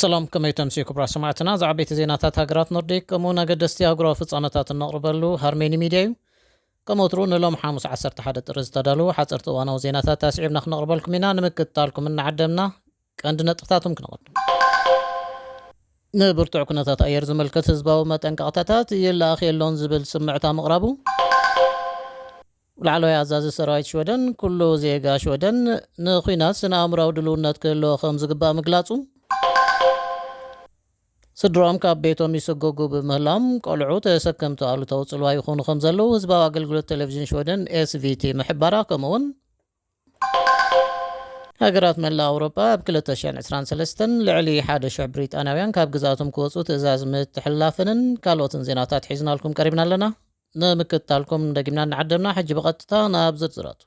ሰላም፣ ከመይ ተምስዩ ክቡራት ሰማዕትና? ዝዓበይቲ ዜናታት ሃገራት ኖርዲክ ከምኡውን ኣገደስቲ ኣህጉራዊ ፍጻመታት እነቕርበሉ ሃርሜኒ ሚድያ እዩ። ከም ወትሩ ንሎም ሓሙስ ዓሰርተ ሓደ ጥሪ ዝተዳለዉ ሓጸርቲ እዋናዊ ዜናታት ኣስዒብና ክነቕርበልኩም ኢና። ንምክትታልኩም እናዓደምና ቀንዲ ነጥብታቶም ክነቐድም። ንብርቱዕ ኩነታት ኣየር ዝምልከት ህዝባዊ መጠንቀቕታታት ይለኣኽ የሎን ዝብል ስምዕታ ምቕራቡ፣ ላዕለዋይ ኣዛዚ ሰራዊት ሽወደን ኩሉ ዜጋ ሽወደን ንኹናት ስነ ኣእምራዊ ድልውነት ክህልዎ ከም ዝግባእ ምግላጹ፣ ስድራኦም ካብ ቤቶም ይስጎጉ ብምህላዎም ቆልዑ ተሰከምቲ ኣሉታዊ ጽልዋ ይኾኑ ከም ዘለዉ ህዝባዊ ኣገልግሎት ቴሌቪዥን ሽወደን ኤስቪቲ ምሕባራ፣ ከምኡውን ሃገራት መላእ ኣውሮጳ ኣብ ክልተ ሽሕን ዕስራን ሰለስተን ልዕሊ ሓደ ሽሕ ብሪጣንያውያን ካብ ግዝኣቶም ክወጹ ትእዛዝ ምትሕልላፈንን ካልኦትን ዜናታት ሒዝናልኩም ቀሪብና ኣለና። ንምክትታልኩም ደጊምና እናዓደምና፣ ሕጂ ብቐጥታ ናብ ዝርዝራቱ።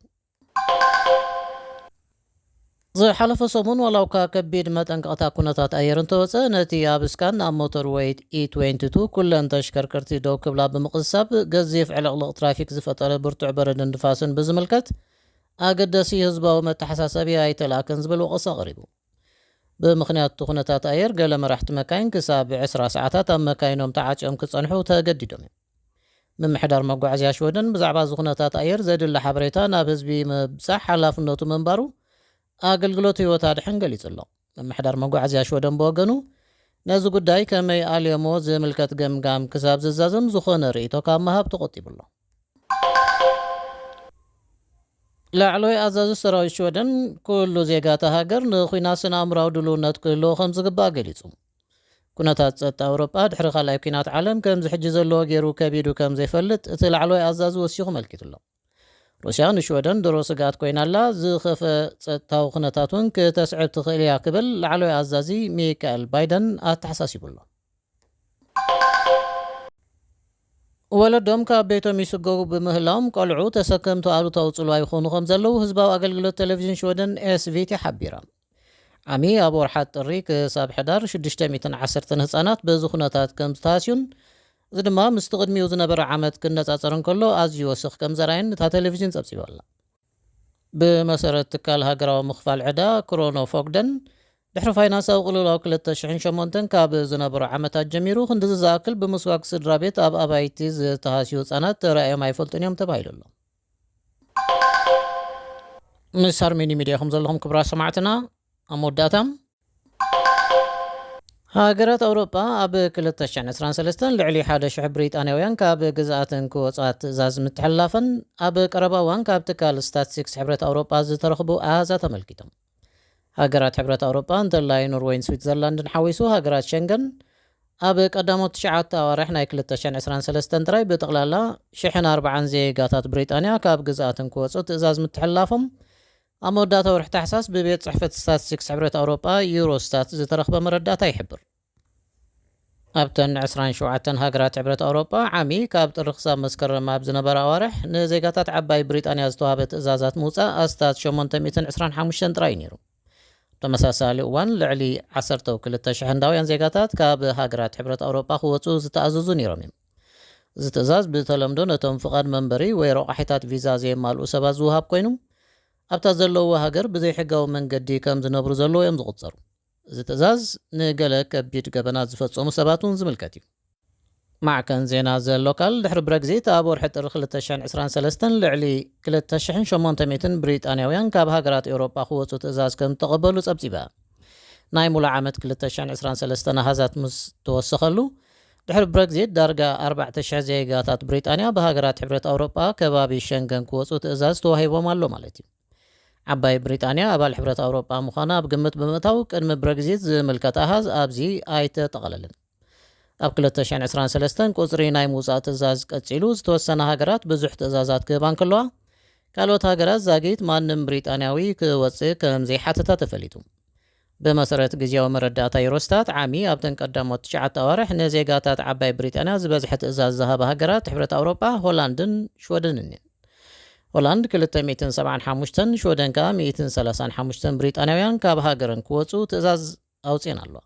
ዝሓለፈ ሰሙን ዋላ እኳ ከቢድ መጠንቀቕታ ኩነታት ኣየር እንተወጸ፣ ነቲ ኣብ ስካን ኣብ ሞተርወይ ኢ ትዌንቲ ቱ ኩለን ተሽከርከርቲ ደው ክብላ ብምቕሳብ ገዚፍ ዕልቕልቕ ትራፊክ ዝፈጠረ ብርቱዕ በረድን ንፋስን ብዝምልከት ኣገዳሲ ህዝባዊ መተሓሳሰቢ ኣይተላእከን ዝብል ወቐሳ ኣቕሪቡ። ብምኽንያት እቲ ኩነታት ኣየር ገለ መራሕቲ መካይን ክሳብ ዕስራ ሰዓታት ኣብ መካይኖም ተዓጽዮም ክጸንሑ ተገዲዶም እዮም። ምምሕዳር መጓዓዝያ ሽወደን ብዛዕባ እዚ ኩነታት ኣየር ዘድሊ ሓበሬታ ናብ ህዝቢ ምብጻሕ ሓላፍነቱ ምንባሩ ኣገልግሎት ህይወት ኣድሕን ገሊጹ ኣሎ። ምምሕዳር መጓዓዝያ ሽወደን ብወገኑ ነዚ ጉዳይ ከመይ ኣልዮሞ ዝምልከት ገምጋም ክሳብ ዝዛዘም ዝኾነ ርእይቶ ካብ ምሃብ ተቖጢቡ ኣሎ። ላዕለዋይ ኣዛዚ ሰራዊት ሽወደን ኩሉ ዜጋ እታ ሃገር ንኹናት ስነ ኣእምራዊ ድልውነት ክህልዎ ከም ዝግባእ ገሊጹ። ኩነታት ጸጥታ ኣውሮጳ ድሕሪ ካልኣይ ኲናት ዓለም ከምዚ ሕጂ ዘለዎ ገይሩ ከቢዱ ከም ዘይፈልጥ እቲ ላዕለዋይ ኣዛዚ ወሲኹ ኣመልኪቱ ኣሎ። ሩስያ ንሽወደን ድሮ ስግኣት ኮይና ኣላ፣ ዝኸፍአ ጸጥታዊ ኩነታት እውን ክተስዕብ ትኽእል እያ ክብል ላዕለዋይ ኣዛዚ ሚካኤል ባይደን ኣተሓሳሲቡ ኣሎ። ወለዶም ካብ ቤቶም ይስገቡ ብምህላዎም ቆልዑ ተሰከምቲ ኣሉታዊ ጽልዋ ይኾኑ ከም ዘለዉ ህዝባዊ ኣገልግሎት ቴሌቪዥን ሽወደን ኤስቪቲ ሓቢራ። ዓሚ ኣብ ወርሓት ጥሪ ክሳብ ሕዳር ሽዱሽተ ሚእትን ዓሰርተን ህጻናት በዚ ኩነታት ከም ዝተሃስዩን እዚ ድማ ምስቲ ቅድሚኡ ዝነበረ ዓመት ክነጻጸር እንከሎ ኣዝዩ ወስኽ ከም ዘርኣየን እታ ቴሌቪዥን ጸብጺባ ኣላ። ብመሰረት ትካል ሃገራዊ ምኽፋል ዕዳ ክሮኖ ፎግደን ድሕሪ ፋይናንሳዊ ቅልውላው ክልተ ሽሕን ሸሞንተን ካብ ዝነበሩ ዓመታት ጀሚሩ ክንድዚ ዝኣክል ብምስዋግ ስድራ ቤት ኣብ ኣባይቲ ዝተሃስዩ ህጻናት ተራእዮም ኣይፈልጡን እዮም ተባሂሉ ኣሎ። ምስ ሃርሜኒ ሚድያ ኢኹም ዘለኹም ክቡራት ሰማዕትና። ኣብ መወዳእታ፣ ሃገራት ኣውሮጳ ኣብ ክልተ ሽሕን ዕስራን ሰለስተን ልዕሊ ሓደ ሽሕ ብሪጣንያውያን ካብ ግዝኣተን ክወጻ ትእዛዝ ምትሕልላፈን ኣብ ቀረባ እዋን ካብ ትካል ስታትስቲክስ ሕብረት ኣውሮጳ ዝተረኽቡ ኣሃዛት ኣመልኪቶም። ሃገራት ሕብረት ኣውሮጳ እንተላይ ኖርወይን ስዊትዘርላንድን ሓዊሱ ሃገራት ሸንገን ኣብ ቀዳሞት ትሽዓተ ኣዋርሕ ናይ ክልተ ሽሕን ዕስራን ሰለስተን ጥራይ ብጠቕላላ ሽሕን ኣርባዓን ዜጋታት ብሪጣንያ ካብ ግዝኣተን ክወጹ ትእዛዝ ምትሕልላፎም ኣብ መወዳእታ ወርሒ ታሕሳስ ብቤት ጽሕፈት ስታትስቲክስ ሕብረት ኣውሮጳ ዩሮስታት ዝተረኽበ መረዳእታ ይሕብር። ኣብተን ዕስራን ሸውዓተን ሃገራት ሕብረት ኣውሮጳ ዓሚ ካብ ጥሪ ክሳብ መስከረም ኣብ ዝነበረ ኣዋርሕ ንዜጋታት ዓባይ ብሪጣንያ ዝተዋህበ ትእዛዛት ምውጻእ ኣስታት ሸሞንተ ሚእትን ዕስራን ሓሙሽተን ጥራይ እዩ ነይሩ። ኣብ ተመሳሳሊ እዋን ልዕሊ ዓሰርተ ክልተ ሽሕ ህንዳውያን ዜጋታት ካብ ሃገራት ሕብረት ኣውሮጳ ክወጹ ዝተኣዘዙ ነይሮም እዮም። እዚ ትእዛዝ ብተለምዶ ነቶም ፍቓድ መንበሪ ወይ ረቋሒታት ቪዛ ዘየማልኡ ሰባት ዝወሃብ ኮይኑ፣ ኣብታ ዘለውዎ ሃገር ብዘይሕጋዊ መንገዲ ከም ዝነብሩ ዘለዉ እዮም ዝቑጸሩ። እዚ ትእዛዝ ንገለ ከቢድ ገበናት ዝፈጸሙ ሰባት እውን ዝምልከት እዩ። ማዕከን ዜና ዘ ሎካል ድሕሪ ብረግዚት ኣብ ወርሒ ጥሪ ክልተ ሽሕን ዕስራን ሰለስተን ልዕሊ ክልተ ሽሕን ሸሞንተ ሚእትን ብሪጣንያውያን ካብ ሃገራት ኤውሮጳ ክወጹ ትእዛዝ ከም ዝተቐበሉ ጸብጺባ። ናይ ሙሉእ ዓመት ክልተ ሽሕን ዕስራን ሰለስተን ኣሃዛት ምስ ተወሰኸሉ፣ ድሕሪ ብረግዚት ዳርጋ ኣርባዕተ ሽሕ ዜጋታት ብሪጣንያ ብሃገራት ሕብረት ኣውሮጳ ከባቢ ሸንገን ክወጹ ትእዛዝ ተዋሂቦም ኣሎ ማለት እዩ። ዓባይ ብሪጣንያ ኣባል ሕብረት ኣውሮጳ ምዃና ኣብ ግምት ብምእታው ቅድሚ ብረግዚት ዝምልከት ኣሃዝ ኣብዚ ኣይተጠቐለለን። ኣብ ክልተ ሽሕን ዕስራን ሰለስተን ቁጽሪ ናይ ምውጻእ ትእዛዝ ቀጺሉ፣ ዝተወሰና ሃገራት ብዙሕ ትእዛዛት ክህባ እንከለዋ፣ ካልኦት ሃገራት ዛጊት ማንም ብሪጣንያዊ ክወጽእ ከም ዘይሓተታ ተፈሊጡ። ብመሰረት ግዝያዊ መረዳእታ ዩሮስታት፣ ዓሚ ኣብተን ቀዳሞት ትሽዓተ ኣዋርሕ ንዜጋታት ዓባይ ብሪጣንያ ዝበዝሐ ትእዛዝ ዝሃባ ሃገራት ሕብረት ኣውሮጳ ሆላንድን ሽወደንን እየን። ሆላንድ ክልተ ሚእትን ሰብዓን ሓሙሽተን፣ ሽወደን ከኣ ሚእትን ሰላሳን ሓሙሽተን ብሪጣንያውያን ካብ ሃገረን ክወጹ ትእዛዝ ኣውጺኤን ኣለዋ።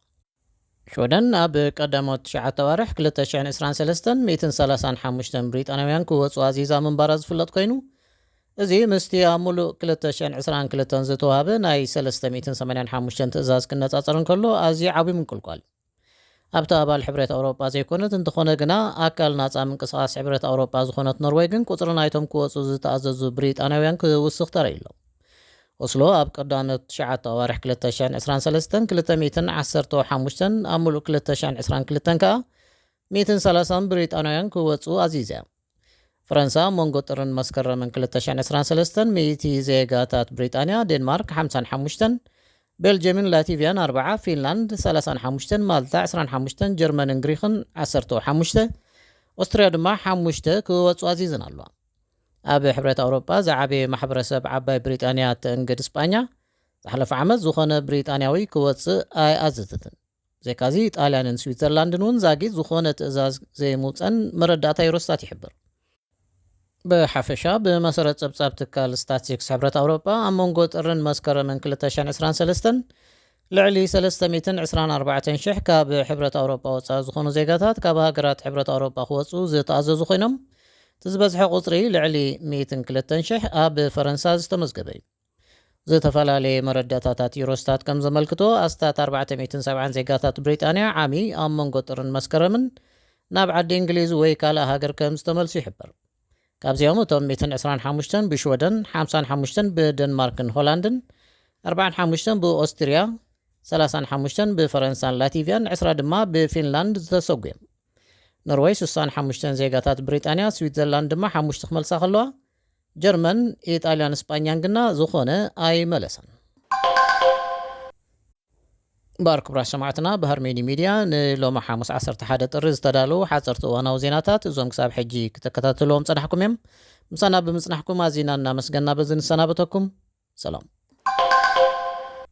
ሽወደን ኣብ ቀዳሞት ትሽዓተ ኣዋርሕ ክልተ ሽሕን ዕስራን ሰለስተን ሚእትን ሰላሳን ሓሙሽተን ብሪጣንያውያን ክወጹ ኣዚዛ ምንባራ ዝፍለጥ ኮይኑ፣ እዚ ምስቲ ኣብ ሙሉእ ክልተ ሽሕን ዕስራን ክልተን ዝተዋህበ ናይ ሰለስተ ሚእትን ሰማንያን ሓሙሽተን ትእዛዝ ክነጻጸር እንከሎ ኣዝዩ ዓብዪ ምንቁልቋል። ኣብቲ ኣባል ሕብረት ኣውሮጳ ዘይኮነት እንተኾነ ግና ኣካል ናጻ ምንቅስቓስ ሕብረት ኣውሮጳ ዝኾነት ኖርወይ ግን ቁጽሪ ናይቶም ክወጹ ዝተኣዘዙ ብሪጣንያውያን ክውስኽ ተራእዩ ኣሎ። ኦስሎ ኣብ ቀዳሞት ትሽዓተ ኣዋርሕ ክልተ ሽሕን ዕስራን ሰለስተን ክልተ ሚእትን ዓሰርተ ሓሙሽተን ኣብ ሙሉእ ክልተ ሽሕን ዕስራን ክልተን ከኣ ሚእትን ሰላሳን ብሪጣንያውያን ክወጹ ኣዚዛ። ፈረንሳ ኣብ መንጎ ጥርን መስከረምን ክልተ ሽሕን ዕስራን ሰለስተን ሚእቲ ዜጋታት ብሪጣንያ፣ ዴንማርክ ሓምሳን ሓሙሽተን፣ ቤልጅየምን ላቲቪያን ኣርባዓ፣ ፊንላንድ ሰላሳን ሓሙሽተን፣ ማልታ ዕስራን ሓሙሽተን፣ ጀርመንን ግሪኽን ዓሰርተ ሓሙሽተ፣ ኦስትርያ ድማ ሓሙሽተ ክወጹ ኣዚዘን ኣለዋ። ኣብ ሕብረት ኣውሮጳ ዝዓበየ ማሕበረሰብ ዓባይ ብሪጣንያ ተእንግድ ስጳኛ ዝሓለፈ ዓመት ዝኾነ ብሪጣንያዊ ክወጽእ ኣይኣዘዘትን። ብዘይካዚ ጣልያንን ስዊትዘርላንድን እውን ዛጊት ዝኾነ ትእዛዝ ዘይምውፀን መረዳእታ ዩሮስታት ይሕብር። ብሓፈሻ ብመሰረት ጸብጻብ ትካል ስታቲስቲክስ ሕብረት ኣውሮጳ ኣብ መንጎ ጥርን መስከረምን ክልተ ሽሕን ዕስራን ሰለስተን ልዕሊ ሰለስተ ሚእትን ዕስራን ኣርባዕተን ሽሕ ካብ ሕብረት ኣውሮጳ ወጻኢ ዝኾኑ ዜጋታት ካብ ሃገራት ሕብረት ኣውሮጳ ክወጹ ዝተኣዘዙ ኮይኖም እቲ ዝበዝሐ ቁጽሪ ልዕሊ ሚእትን ክልተን ሽሕ ኣብ ፈረንሳ ዝተመዝገበ እዩ። ዝተፈላለየ መረዳእታታት ዩሮስታት ከም ዘመልክቶ ኣስታት ኣርባዕተ ሚእትን ሰብዓን ዜጋታት ብሪጣንያ ዓሚ ኣብ መንጎ ጥርን መስከረምን ናብ ዓዲ እንግሊዝ ወይ ካልእ ሃገር ከም ዝተመልሱ ይሕበር። ካብዚኦም እቶም ሚእትን ዕስራን ሓሙሽተን ብሽወደን፣ ሓምሳን ሓሙሽተን ብደንማርክን ሆላንድን፣ ኣርባዓን ሓሙሽተን ብኦስትርያ፣ ሰላሳን ሓሙሽተን ብፈረንሳን ላቲቪያን፣ ዕስራ ድማ ብፊንላንድ ዝተሰጉ እዮም። ኖርወይ ስሳን ሓሙሽተን ዜጋታት ብሪጣንያ፣ ስዊትዘርላንድ ድማ ሓሙሽተ ክመልሳ ከለዋ ጀርመን፣ ኢጣልያን ስጳኛን ግና ዝኾነ ኣይመለሰን። ባር ክቡራት ሰማዕትና ብሃርሜኒ ሚድያ ንሎሚ ሓሙስ ዓሰርተ ሓደ ጥሪ ዝተዳለዉ ሓፀርቲ እዋናዊ ዜናታት እዞም ክሳብ ሕጂ ክትከታተልዎም ፀናሕኩም እዮም። ምሳና ብምፅናሕኩም ኣዚና እናመስገና በዚ ንሰናበተኩም። ሰላም።